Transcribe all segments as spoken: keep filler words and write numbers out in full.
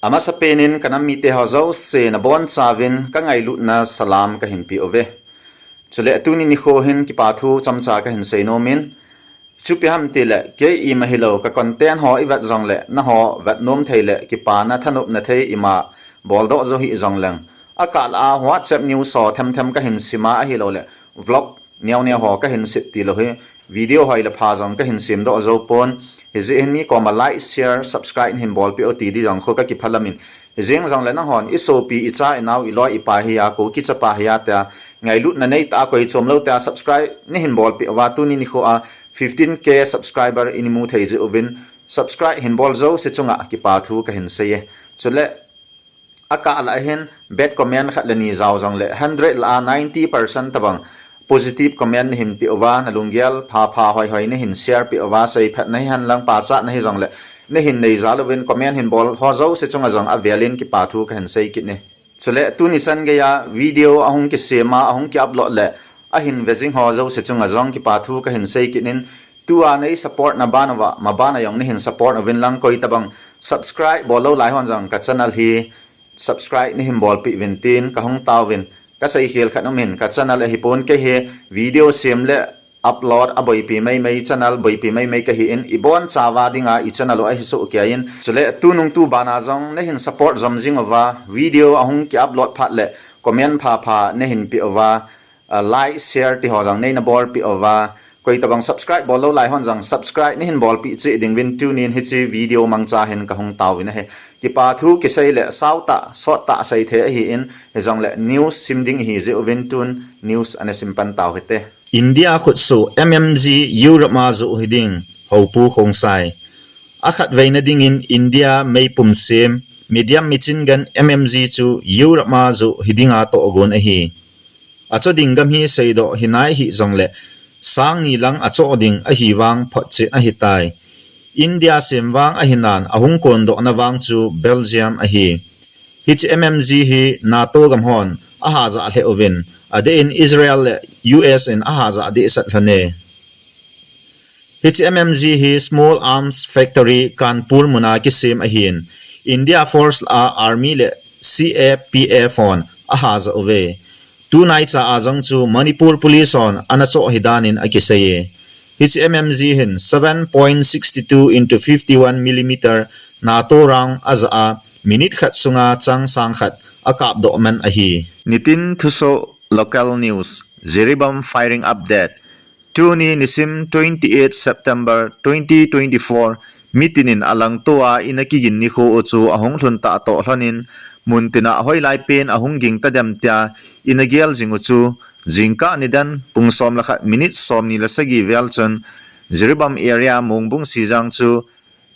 Amasapen in ka nam mite ho jouse nabonchauvin ka ngailutna salam kahin pe uve. Chule tuni nikho hin kipa thu chomcha kahin seinom in, ipi ham itile, kei ima hilou, ka content ho ivet jongle, nangho vetnom thei le kipana thanopna thei ima boldoh jou hih jongleng, akah lah a WhatsApp news ho themthem kahin sim a, ahilouleh vlog neoneo ho kahin sem tilou hi, video hoi le pha jong kahin semdoh jou pon. Hijeh hin mi koma like, share, subscribe nahin bolpeh u ti di jong khu kakiphalam in. Hijeng jongle nanghon isopi, icha, inao, iloi, ipa hi a, Kuki chapa hi a tia, ngailutna neitah a, koi chomlou tia subscribe nahin bolpeh uva, tuni nikho a fifteen K subscriber imu thei jeh uvin, subscribe hinbol jouse chunga kipa thu kahin sei e. Chule akah lah a hin bad comment khat le ni jao jongle, hundred lah a ninety percent tobang positive comment nahin pe uva, nalunggel phapha hoihoi nahin share peh uva, seiphatna hihen lang, pachatna hijongle, nahin nei jal uvin, comment hinbol ho jouse chunga jong avel in kipa thu kahin sei kit e. Chule tuni chan geiya video ahung kisem a, ahung ki upload le ahin ve jing ho jouse chunga jong kipa thu kahin sei kit in, tua nei support na ban uva, maban a jong nahin support uvin lang, koi tobang subscribe bollou lai hon jong ka channel hi subscribe nahin bolpeh uvin tin kahung taovin, kaseikhel khat um in, ka channel ahipon, kei hi video sem le upload aboipi maimai, channel boipi maimai kahi in, ibonchauva dinga i channel u ahi soh kei in. Chule tunung tuban a jong nahin support jom jing uva, video ahung ki upload phat le comment phapha nahin pe uva, like, share ti ho jong neina bolpeh uva, koi tobang subscribe bollou lai hon jong subscribe nahin bolpeh cheh ding uvin tunin hiche video mangcha hin kahung taovin ahi. Kipa thu kisei le sao tah, sot tah sei thei ahi in, hijongle news sim ding ihi jeh uvin tun news ana sim pan tau hite. India khutsoh M M G Europe a joh hiding, Houpu Khongsai. Akhatveina dingin India meipum sem medium machine gun M M G chu Europe a joh hidinga tohgon ahi. Achoh ding gam hi seidoh hinai hih jongle, sang ni lang achoh ding ahi vang photchet ahitai. India sem vang ahinan ahung kondohna vang chu Belgium ahi. Hiche M M G hi NATO gam hon aha jah lheh uvin, adeh in Israel le U S in aha jah dehset lhon e. Hiche M M G hi Small Arms Factory Kanpur muna kisem ahin, India Force lah a Army le C A P F hon aha jah uve. Tunaicha a jong chu Manipur Police hon ana choh hidan in akisei e. Hiche M M G hin seven point six two into fifty-one millimeter NATO round ajah a, minute khat sunga chang sang khat akapdoh man ahi. Nitin thusoh, local news, Jiribam firing update. Tuni nisim twenty-eight September twenty twenty-four, mitinin alangtoa ina kigin nikho u chu ahung lhun tah toh lhonin, muntina hoilai pen ahung ging tadem tia ina gel jing u chu, jingkah nidan pung som le khat minute somni le sagi vel chun Jiribam area Mongbung Sijang chu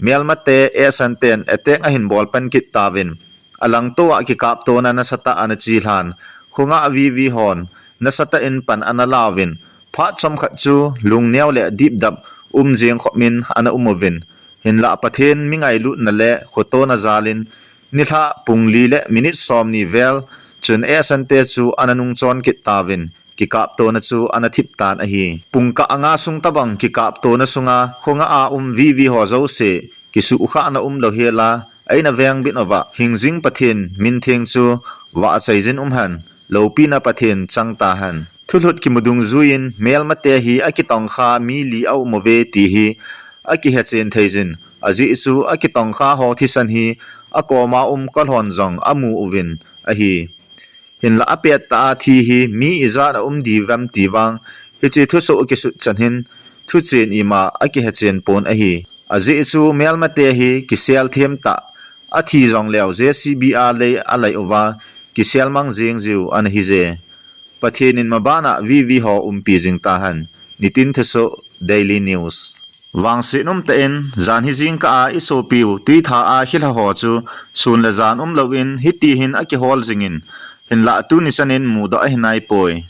Melmate Esanten attack ahin bol pan kit tauvin, alangtoa kikaptona nasatah ana chelhan, khonga VV hon nasatah in pan ana lauvin, phat chomkhat chu lungneo le dipdap um jeng khopin ana um uvin, hinlah Pathen mi ngailutna le khotona jalin, nilhah pung li le minute somni vel chun Esante chu ana nungchon kit tauvin, kikaptona chu ana thip tan ahi. Pungkah nga sung tobang kikaptona sunga khonga a um VV ho jouse kisuhkhahna umlou hela, eina vengbit uva hingjing Pathen mintheng chu vahchoijin umhen, loupina Pathen chang tahen. Thulhut kimu dungjuiyin Melmate hi akitongkha mi li aum uve ti hi akihechen theijin, ajeh chu akitongkha ho thisan hi akoma um kalhon jong amu uvin ahi. Hinlah apettah a thi hi mi ijat a um diuvem ti vang, hiche thusoh kisut chan hin thuchen ima akihechen pon ahi. Ajeh chu Melmate hi kisel them tah, athi jongleu JCB a lei alai uva, kisel mang jeng jiu ana hije. Pathen in mabana VV ho umpi jing tahen. Nitin thusoh, Daily News. Vangset umtah in, janhi jingkah a isopiu Tuitha a khilha ho chu sun le jan umlouvin hitihin akihol jingin, hinlah tuni chanin mudoh ahinaipoi.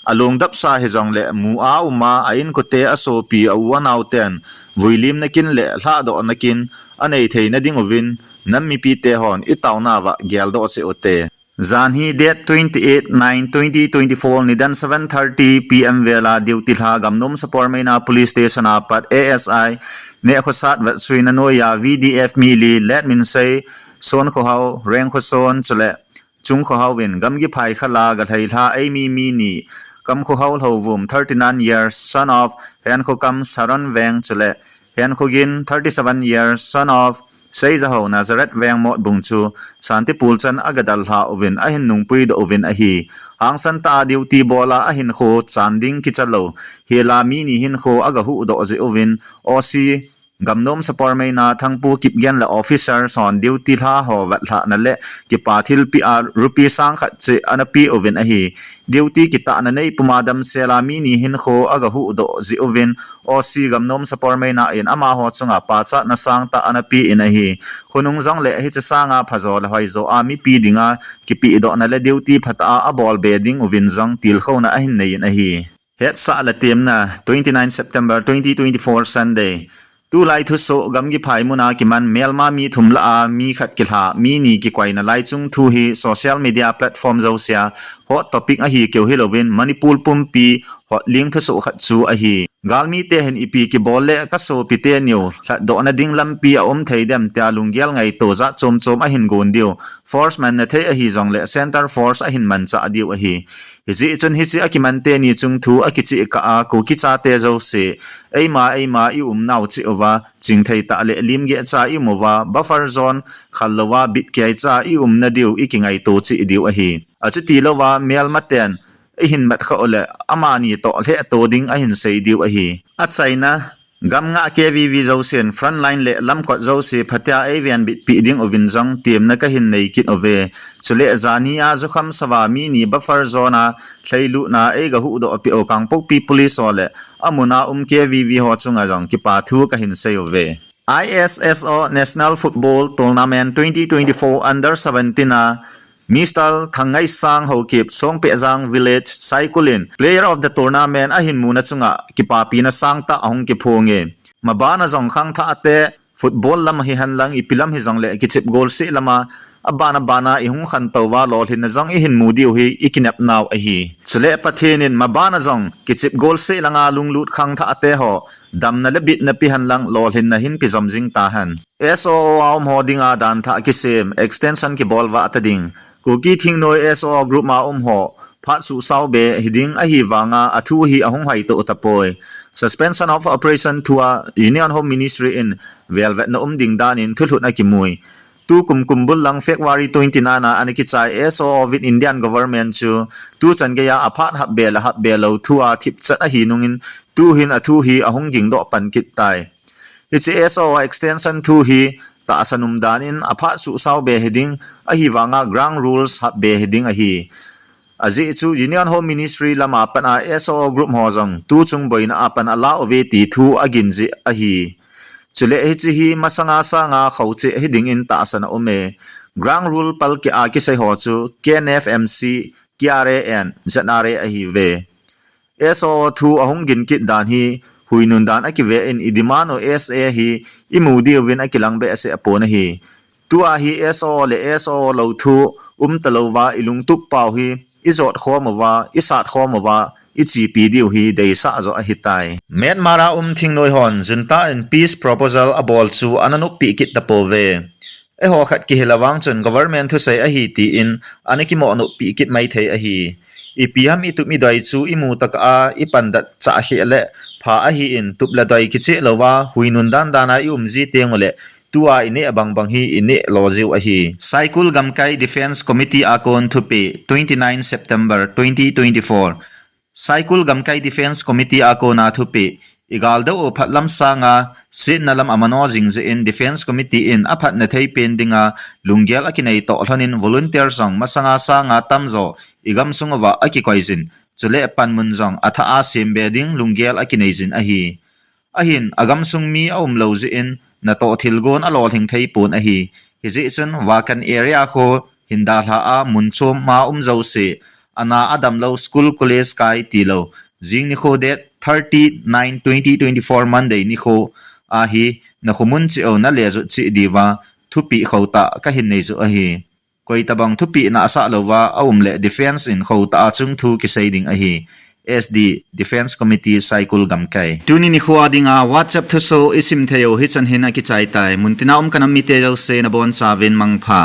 Alungdapsa hijongle mu a um a, a inkote asopi a u anaoten vuilimna kin le lhahdohna kin anei theina dinguvin, nam mipite hon itaonauva geldoh cheh ute. Janhi date twenty-eight nine twenty twenty-four nidan seven thirty PM vela duty lha Gamnom Sapormeina Police Station a pat ASI Nehkhosat vetsuina noiya VDF mi li Letminsei Sonkhohao, Rengkhoson, chule Chungkhohao in gamgi phai khala galhai lha eimi mi ni, Kamkhohao Lhouvum, thirty-nine years, son of Henkhokam Saron Veng, chule Henkhogin, thirty-seven years, son of Seijaho Nazareth Veng Motbung chu Santipur chan agadal lha uvin ahin nungpui doh uvin ahi. Hangsan tah a duty bola ahinkho chan ding kicha lou hela mi ni hinkho agahuh doh jeh uvin O C Gamnom Sapormeina Thangpu Kipgen le officer hon duty lha ho vetlhahna le kipa thilpeh a rupee sang khat cheh anape uvin ahi. Duty kitahna nei puma damsel a mi ni hinkho agahuh doh jeh uvin O C Gamnom Sapormeina in amaho chunga pachatna sangtah anape in ahi. Khonung jongle hiche sanga phajo le hoijo a mipi dinga kipehdohna le duty phatah a abol be ding uvin jong tilkhouna ahin nei in ahi. Hetsah le temna, twenty-nine September twenty twenty-four Sunday. Tulai thusoh gamgi phai muna kiman melma mi thum lah a mi khat kilha, mi ni kikoina lai chung thu hi social media platform jousea hot topic ahi keu hilouvin Manipur pumpi hotling thusoh khat chu ahi. Galmite hin ipi kibol le kasopite niu lhatdohna ding lampi aum thei dem tia lunggel ngaito jat chom chom ahin gon diu. Force manna thei ahi jongle center force ahin manchah diu ahi. Hijeh chun hiche akiman teni chung thu akicheh kah a Kuki chate jouse, eima eima iumnau cheh uva, chingthei tah le limgeh cha ium uva, buffer zone khallouva bitkei cha iumna diu ikingaito cheh diu ahi. Achutilouva melmaten ihin mat khah uleh amani toh lhehto ding ahin sei diu ahi. Achaina, gam ngah K V V jousen frontline le lamkot jouse phatea eivenbitpeh ding uvin jong temna kahin nei kit uve. Chule jania jukham sava mi ni buffer zone a lheilutna eigahuhdoh peh u Kangpokpi Police ho le amuna um K V V ho chunga jong kipa thu kahin sei uve. I S S O National Football Tournament twenty twenty-four Under seventeen a Mister Thangngaisang Haokip, Songpehjang Village, Saikul in Player of the Tournament ahin muna chunga kipapina sangtah ahung kiphong e. Mabana jong khangthah te football lam hihen lang ipi lam hijongle kichep goal seh lama abana bana ihung khantouva lolhinna jong ihin mu diu hi ikinepnau ahi. Chule Pathen in mabana jong kichep goal seh langa lunglut khangthah te ho damna le bitna pehen lang lolhinna hin pejom jing tahen. S O O a um ho dinga danthah kisem extension kibol vah ta ding. Kuki Thingnoi S O O group ma um ho phat suhsao be hiding ahivanga athu hi ahung hoito tapoi. Suspension of Operation thua Union Home Ministry in velvetna um ding danin thulhut akimui. Tukum kumbul lang February twenty-nine a ana kichai S O O with Indian government chu tuchan geiya aphat hapbe le hapbe lou thua thipchet ahi nungin tuhin athu hi ahung gingdoh pan kit tai. Hiche S O O extension thu hi tahsan um danin aphat suhsao be hiding ahivanga ground rules hapbe hiding ahi. Ajeh chu Union Home Ministry lama pat a S O O group ho jong tuchung boina a pan ala uve ti thu agin jeh ahi. Chule hiche hi masanga sanga khocheh hiding in tahsan aum e. Ground rule palkeh a kisei ho chu K N F M C, K R A and Z R A ahiuve. S O O thu ahung gin kit dan hi huinun dan akive in i demand u S A hi imu diuvin akilang behseh apon ahi. Tua hi S O O le S O O lou thu umtalouva ilungtup pau hi ijot khom uva, isat khom uva, ichepi diu hi deisah joh ahitai. Myanmar a um thingnoi hon junta in peace proposal abol chu ana noppeh kit tapouve. Eiho khat kihil avang chun government thusei ahi tin ana kimoh noppeh kit maithei ahi. Ipi ham itup idoi chu imu tah a ipandat chah kheh le pha ahin tup le doi kicheh louva huinun dan dan a ium ji teng uleh tua ineh bangbang hi ineh lo jiu ahi. Saikul Gamkai Defence Committee a kon thupeh, twenty-nine September twenty twenty-four. Saikul Gamkai Defence Committee a kona thupeh, igaldo u phatlam sanga setna lam amano jing jeh in Defence Committee in aphatna thei pen dinga lunggel akinei toh lhonin volunteer jong masanga sanga tamjo igamsung uva akikoi jin, chule panmun jong athah a sem be ding lunggel akinei jin ahi. Ahin, agamsung mi aum lou jeh in, natoh thilgon alolhing thei pon ahi. Hijeh chun, Vakan area kho, hin dalha a mun chom ma um jouse, ana adam lou school college kai tilou, jing nikho date thirty nine twenty twenty-four Monday nikho ahi, nakho mun cheh u nale jot cheh diuva, thupeh khotah kahin nei joh ahi. Koitabang thupeh nahsah louva aum le defence in khotah a chungthu kisei ding ahi. S D, Defence Committee, Saikul Gamkai. Tuni nikho a dinga WhatsApp thusoh isim thei u hichan hin akichai tai. Muntina um kanam mite jouse nabonchauvin mangpha.